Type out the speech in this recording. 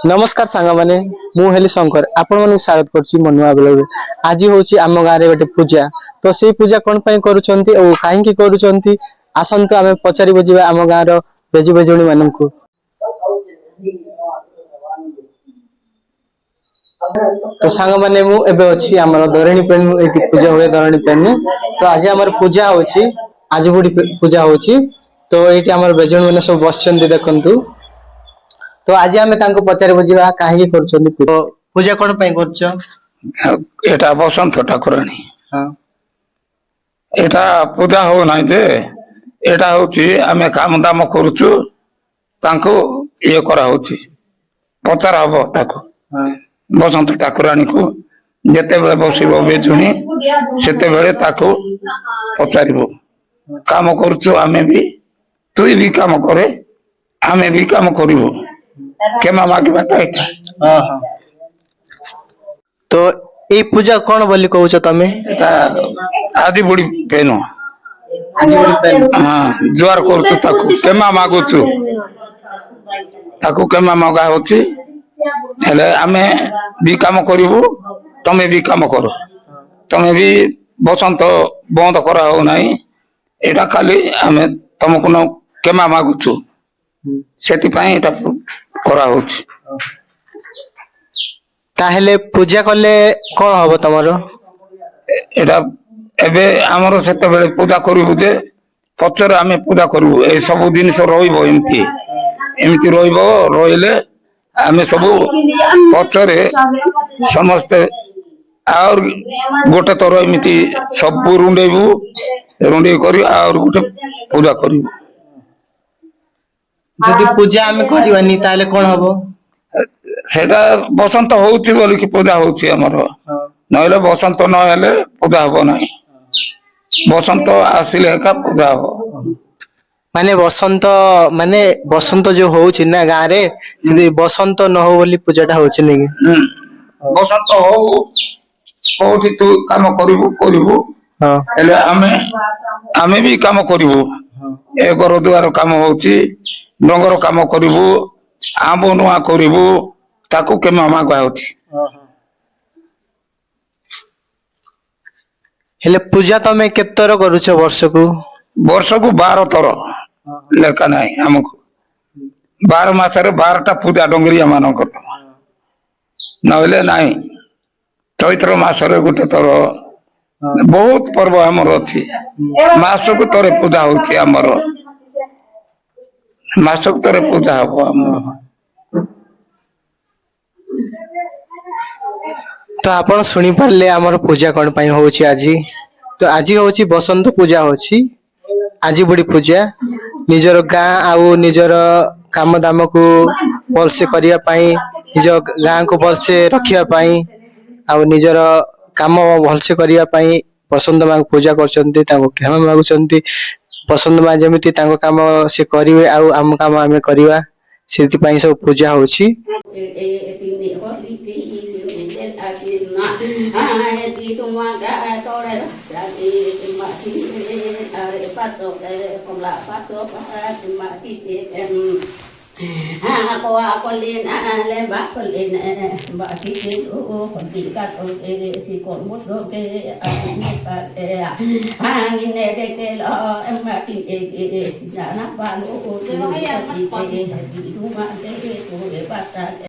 ନମସ୍କାର ସାଙ୍ଗମାନେ, ମୁଁ ହେଲି ଶଙ୍କର, ଆପଣମାନଙ୍କୁ ସ୍ୱାଗତ କରୁଛି ମୋ ନୂଆ ବ୍ଲଗରେ। ଆଜି ହଉଛି ଆମ ଗାଁରେ ଗୋଟେ ପୂଜା। ତ ସେଇ ପୂଜା କଣ ପାଇଁ କରୁଛନ୍ତି ଓ କାହିଁକି କରୁଛନ୍ତି, ଆସନ୍ତୁ ଆମେ ପଚାରି ବୁଝିବା ଆମ ଗାଁର ବେଜୁ ବେଜୁଣୀ ମାନଙ୍କୁ। ତ ସାଙ୍ଗମାନେ, ମୁଁ ଏବେ ଅଛି ଆମର ଧରଣୀ ପେନୁ। ଏଇଠି ପୂଜା ହୁଏ ଧରଣୀ ପେନୁ। ତ ଆଜି ଆମର ପୂଜା ହଉଛି, ଆଜି ବୁଢୀ ପୂଜା ହଉଛି। ତ ଏଇଠି ଆମର ବେଜୁଣୀ ମାନେ ସବୁ ବସିଛନ୍ତି, ଦେଖନ୍ତୁ। ତ ଆଜି ଆମେ ତାଙ୍କୁ ପଚାରି ବୁଝିବା କାହିଁକି କରୁଛନ୍ତି ପୂଜା। ପୂଜା କଣ ପାଇଁ କରୁଛ? ଏଟା ବସନ୍ତ ଠାକୁରାଣୀ। ହଁ। ଏଟା ପୂଜା ହଉନାହିଁ ଯେ, ଏଟା ହଉଛି ଆମେ କାମ ଦାମ କରୁଛୁ, ତାଙ୍କୁ ଇଏ କରାହଉଛି, ପଚାର ହବ ତାକୁ। ହଁ। ବସନ୍ତ ଠାକୁରାଣୀକୁ ଯେତେବେଳେ ବସିବ ବେଜୁଣି, ସେତେବେଳେ ତାକୁ ପଚାରିବୁ, କାମ କରୁଛୁ ଆମେ ବି, ତୁଇ ବି କାମ କରେ, ଆମେ ବି କାମ କରିବୁ, କ୍ଷମା ମାଗିବାଟା ଏଟା। ହଁ। ତ ଏଇ ପୂଜା କଣ ବୋଲି କହୁଛ ତମେ? ଏଟା ଆଦି ବୁଢୀ ପେନୁ। ଆଜି ବୁଢୀ ପେନୁ। ହଁ, ଜୁଆର କରୁଛୁ, ତାକୁ କ୍ଷମା ମାଗୁଛୁ, ତାକୁ କ୍ଷମା ମଗା ହଉଛି। ହେଲେ ଆମେ ବି କାମ କରିବୁ, ତମେ ବି କାମ କର, ତମେ ବି। ବସନ୍ତ ବନ୍ଦ କରା ହଉନାହିଁ, ଏଇଟା ଖାଲି ଆମେ ତମକୁ ନ କ୍ଷମା ମାଗୁଛୁ, ସେଥିପାଇଁ ଏଇଟା କରାହଉଛି। ତାହେଲେ ପୂଜା କଲେ କଣ ହବ ତମର? ଏଇଟା ଏବେ ଆମର ସେତେବେଳେ ପୂଜା କରିବୁ ଯେ ପଛରେ ଆମେ ପୂଜା କରିବୁ, ଏ ସବୁ ଜିନିଷ ରହିବ, ଏମିତି ଏମିତି ରହିବ। ରହିଲେ ଆମେ ସବୁ ପଛରେ ସମସ୍ତେ ଆହୁରି ଗୋଟେ ଥର ଏମିତି ସବୁ ରୁଣ୍ଡେଇବୁ, ରୁଣ୍ଡେଇ କରି ଆହୁରି ଗୋଟେ ପୂଜା କରିବୁ। ଯଦି ପୂଜା ଆମେ କରିବାନି ତାହେଲେ କଣ ହବ? ସେଇଟା ବସନ୍ତ ହଉଛି ବୋଲିକି ପୂଜା ହଉଛି ଆମର, ନହେଲେ ବସନ୍ତ ନହେଲେ ପୂଜା ହବ ନାହିଁ। ବସନ୍ତ ଆସିଲେ ଏକା ପୂଜା ହବ। ମାନେ ବସନ୍ତ, ମାନେ ବସନ୍ତ ଯୋଉ ହଉଛି ନା ଗାଁରେ, ଯଦି ବସନ୍ତ ନ ହଉ ବୋଲି ପୂଜାଟା ହଉଛି ନାଇଁ କି? ହୁଁ। ବସନ୍ତ ହଉ, କୋଉଠି ତୁ କାମ କରିବୁ କରିବୁ, ହଁ। ହେଲେ ଆମେ ବି କାମ କରିବୁ। ଏ ଘର ଦୁଆର କାମ ହଉଛି, ଡଙ୍ଗର କାମ କରିବୁ, ଆମ୍ବ ନୂଆ କରିବୁ, ତାକୁ କେମା ମାଗା ହଉଛି। ହେଲେ ପୂଜା ତମେ କେତେଥର କରୁଛ ବର୍ଷକୁ? ବର୍ଷକୁ 12 ଥର ଲେଖା ନାହିଁ ଆମକୁ। 12 ମାସରେ 12ଟା ପୂଜା ଡଙ୍ଗରିଆ ମାନଙ୍କର, ନହେଲେ ନାହିଁ। ଚୈତ୍ର ମାସରେ ଗୋଟେ ଥର, ବହୁତ ପର୍ବ ଆମର ଅଛି। ମାସକୁ ଥରେ ପୂଜା ହଉଛି ଆମର, ମାସକୁ ଥରେ ପୂଜା ହବ ଆମର। ତ ଆପଣ ଶୁଣିପାରିଲେ ଆମର ପୂଜା କଣ ପାଇଁ ହଉଛି ଆଜି। ତ ଆଜି ହଉଛି ବସନ୍ତ ପୂଜା ହଉଛି, ଆଜି ବୁଢୀ ପୂଜା। ନିଜର ଗାଁ ଆଉ ନିଜର କାମ ଦାମକୁ ଭଲସେ କରିବା ପାଇଁ, ନିଜ ଗାଁକୁ ଭଲସେ ରଖିବା ପାଇଁ ଆଉ ନିଜର କାମ ଭଲସେ କରିବା ପାଇଁ ବସନ୍ତ ମାଙ୍କୁ ପୂଜା କରୁଛନ୍ତି, ତାଙ୍କୁ କ୍ଷମା ମାଗୁଛନ୍ତି। ବସନ୍ତ ମା ଯେମିତି ତାଙ୍କ କାମ ସେ କରିବେ ଆଉ ଆମ କାମ ଆମେ କରିବା, ସେଥିପାଇଁ ସବୁ ପୂଜା ହଉଛି।